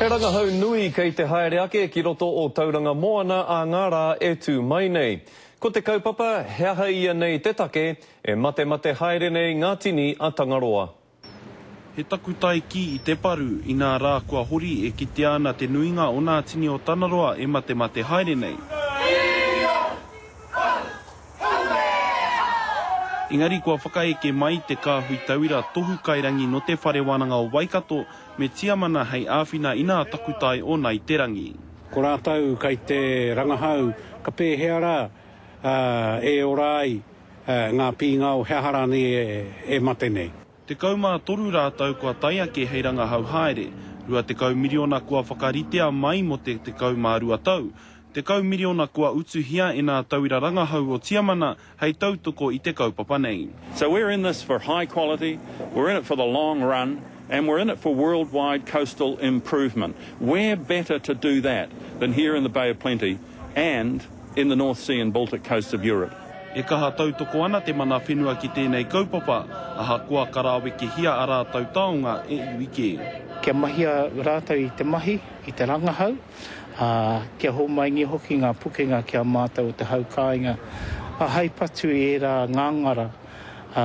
He rangahau nui kei te haere ake ki roto o Tauranga Moana ā ngā rā e tū mai nei. Ko te kaupapa, he aha ia nei te take e matemate haere nei ngā tini a Tangaroa. He takutai kī i te paru, inā rā kua hori e kitea ana te nuinga o nā tini o Tanaroa e matemate haere nei. Engari kua whakaeke mai te kāhui tauira tohu kairangi nō Te Whare Wānanga o Waikato me Tiamana hei āwhina i nā takutai o Nai Te Rangi. Ko rātou kei te rangahau ka pēhea rā e ora ai ngā pīngao he aha rānei e mate nei. 13 rātou kua tae ake hei rangahau haere, 20 miriona kua whakaritea mai mō te 12 tau, 10 miriona kua utuhia e nā tauira rangahau o Tiamana hei tautoko i te kaupapa nei. So we're in this for high quality, we're in it for the long run and we're in it for worldwide coastal improvement. Where better to do that than here in the Bay of Plenty and in the North Sea and Baltic coasts of Europe. E kaha tautoko ana te mana whenua ki tēnei kaupapa, ahakoa ka rāwekehia a rātou taonga e iwi kē. Kia mahia rātou i te mahi, i te rangahau, ā, kia hōmaingia hoki ngā pukenga ki a mātou o te hau kāinga, ā, hei patu i ērā ngāngara, ā,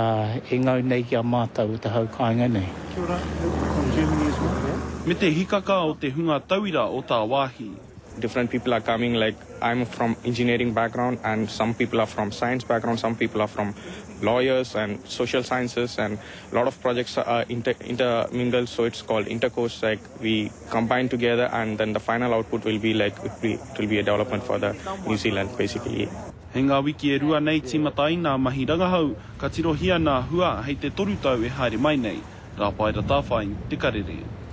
e ngau nei ki a mātou o te hau kāinga nei. Kia ora, from Germany as well, yeah? Me te hikaka o te hunga tauira o tāwāhi. Different people are coming like I'm from engineering background and some people are from science background, some people are from lawyers and social sciences and a lot of projects are inter intermingled so it's called intercourse like we combine together and then the final output will be like it, be, it will be a development for the New Zealand basically. Hei ngā wiki e rua nei tīmata ai nā mahi rangahau, ka tirohia nā hua hei te toru tau e haere mai nei. Rāpaera Tāwhai, Te Karere.